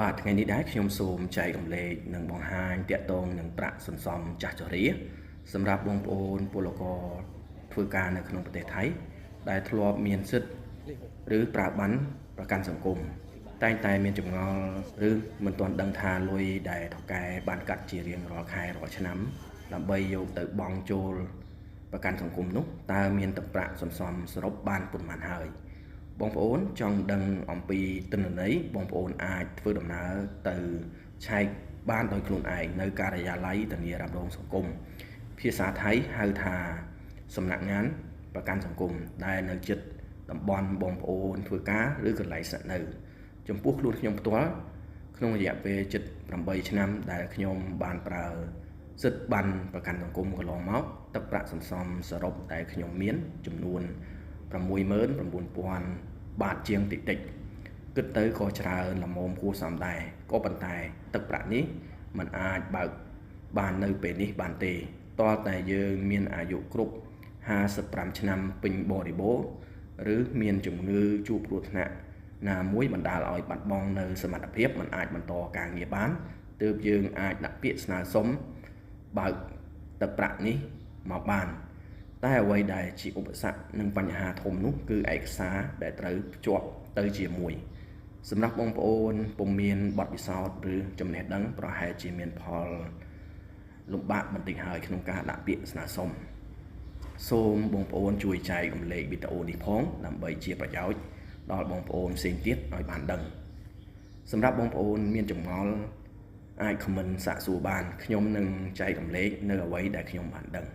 បាទថ្ងៃនេះដែរខ្ញុំសូមចែករំលែកនិងបង្ហាញតាក់ទងនឹងប្រាក់សន្សំចាស់ជរាសម្រាប់បងប្អូនពលករធ្វើការនៅក្នុងប្រទេសថៃដែលធ្លាប់មានសិទ្ធិឬប្រើប័ណ្ណប្រកាន់សង្គមតែងតែមានចម្ងល់ឬមិនទាន់ដឹងថាលុយដែលថៅកែបានកាត់ជារៀងរាល់ខែរាល់ឆ្នាំដើម្បីយកទៅបង់ចូលប្រកាន់សង្គមនោះតើមានទឹកប្រាក់សន្សំសរុបបានប៉ុន្មានហើយបងប្អូនចង់ដឹងអំពីទិន្នន័យបងប្អូនអាចធ្វើដំណើរទៅឆែកបានដោយខ្លួនឯងនៅការិយាល័យធានារ៉ាប់រងសង្គមភាសាថៃហៅថាសំណាក់ងានប្រកាន់សង្គមដែលនៅជិតតំបន់បងប្អូនធ្វើការឬកន្លែងស្នាក់នៅចំពោះខ្លួនខ្ញុំផ្ទាល់ក្នុងរយៈពេលជិត8ឆ្នាំដែលខ្ញុំបានប្រើសិទ្ធិប័ណ្ណប្រកាន់សង្គមកន្លងមកទឹកប្រាក់សន្សំសរុបដែលខ្ញុំមានចំនួន 69,000 បាតជាងតិចតិចគិតទៅក៏ច្រើនល្មមគួរសមដែរក៏ប៉ុន្តែទឹកប្រាក់នេះมันអាចបើកបាននៅពេលនេះបានទេទាល់តែយើងមានអាយុគ្រប់55ឆ្នាំពេញបរិបូរណ៍ឬមានជំងឺជួបគ្រោះថ្នាក់ណាមួយបណ្ដាលឲ្យបាត់បង់នៅសមត្ថភាពមិនអាចបន្តការងារបានទើបយើងអាចដាក់ពាក្យស្នើសុំបើកទឹកប្រាក់នេះមកបានតែអ្វីដែលជាឧបសគ្គនិងបញ្ហាធំនោះគឺឯកសារដែលត្រូវភ្ជាប់ទៅជាមួយសម្រាប់បងប្អូនពុំមានបទពិសោធន៍ឬចំណេះដឹងប្រហែលជាមានផលលំបាកបន្តិចហើយក្នុងការដាក់ពាក្យស្នើសុំសូមបងប្អូនជួយចែករំលែកវីដេអូនេះផងដើម្បីជាប្រយោជន៍ដល់បងប្អូនផ្សេងទៀតឲ្យបានដឹងសម្រាប់បងប្អូនមានចម្ងល់អាច comment សាកសួរបានខ្ញុំនឹងចែករំលែកនៅអ្វីដែលខ្ញុំបានដឹង